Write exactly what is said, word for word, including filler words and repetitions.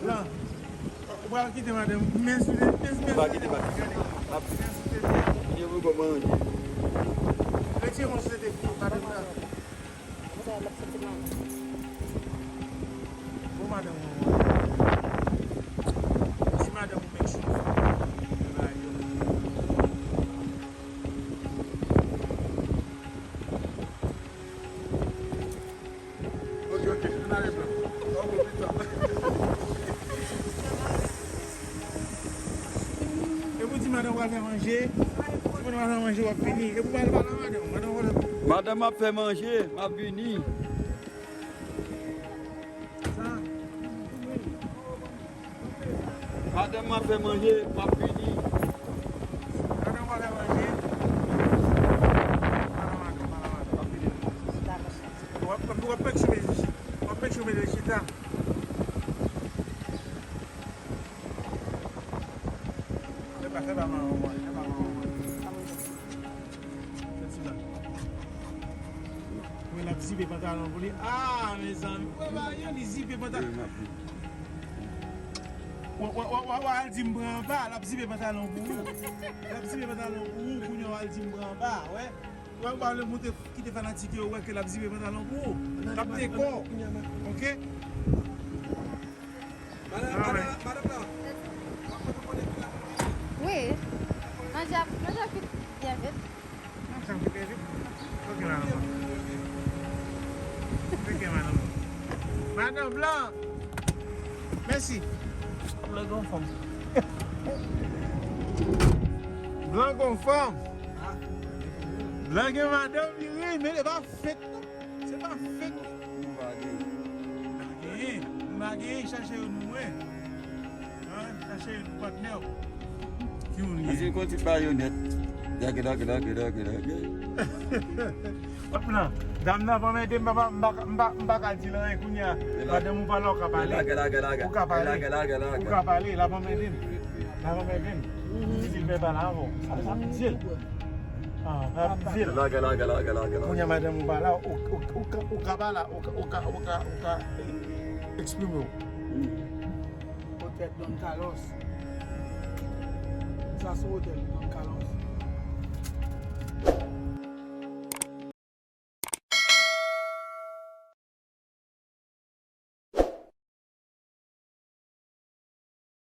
Blan, ou pral kite madanm. Men sou tete, men sou tete. Ou pa kite madanm. Gade. Men sou tete. Vini pou kò manje. Retire men sou tete pou madanm nan. Bon, madanm ou an. Di madanm ou make sure. Ok, ok, ann ale blan. Ou bon pito. E pou di madanm w al fè manje. Si madanm w al fè manje, w ap vini. E pou pale, pale a madanm. Madanm w al fè. Madanm ap fè manje, m ap vini. Sa. Madanm m ap fè manje, m ap vini. Madanm w ap fè manje. Pale a madanm, pale a madanm, m ap vini. W ap, w ap, w ap make sure mete chita. W ap make sure mete chita. Fè pa, fè pa maman, fè pa maman. Fè ti la. Wè, l ap zipe pantalon pou li. Ah, mezanmi. Wè, ba, yon li zipe pantalon. Wè, wè, wè, wè, wè, al di m pran anba, l ap zipe pantalon pou ou. L ap zipe pantalon pou ou, kounye a w al di m pran anba, wè. Wè, w pa vle montre, kite fanatik yo wè ke l ap zipe pantalon pou ou. L ap dekò. Ok? Madanm, madanm, madanm nan. Wi. Manje ap, manje ap fini byen vit. Manje ap fini byen vit. Ok, madanm. Ok, madanm. Madanm blan. Mèsi. Blan gon fanm. Blan gon fanm. Blan gen madanm, li ri, men li pa fake non. Se pa fake non. M pa gen. M pa gen, m pa gen, chache youn pou mwen. An, chache youn pou patnè w. Ki moun li ye? Ansi kon ti bayonèt. Dage, dage, dage, dage, dage. Hop la. Dam nan pa mède m, papa, m pa, m pa, m pa ka di l anyen kounye a. Madanm ou pa la, ou ka pale. Ou ka pale. Ou ka pale, l ap anmède m. L ap anmède m. Di l fè pale avè w. Sa, sa m di l. Ah, m ap di l. Lage, lage, lage, lage, lage. Kounye a madanm ou pa la, ou, ou, ou ka, ou ka pa la, ou ka, ou ka, ou ka, ou ka eksprime w. Otèl Don Carlos. Sa se otèl Don Carlos.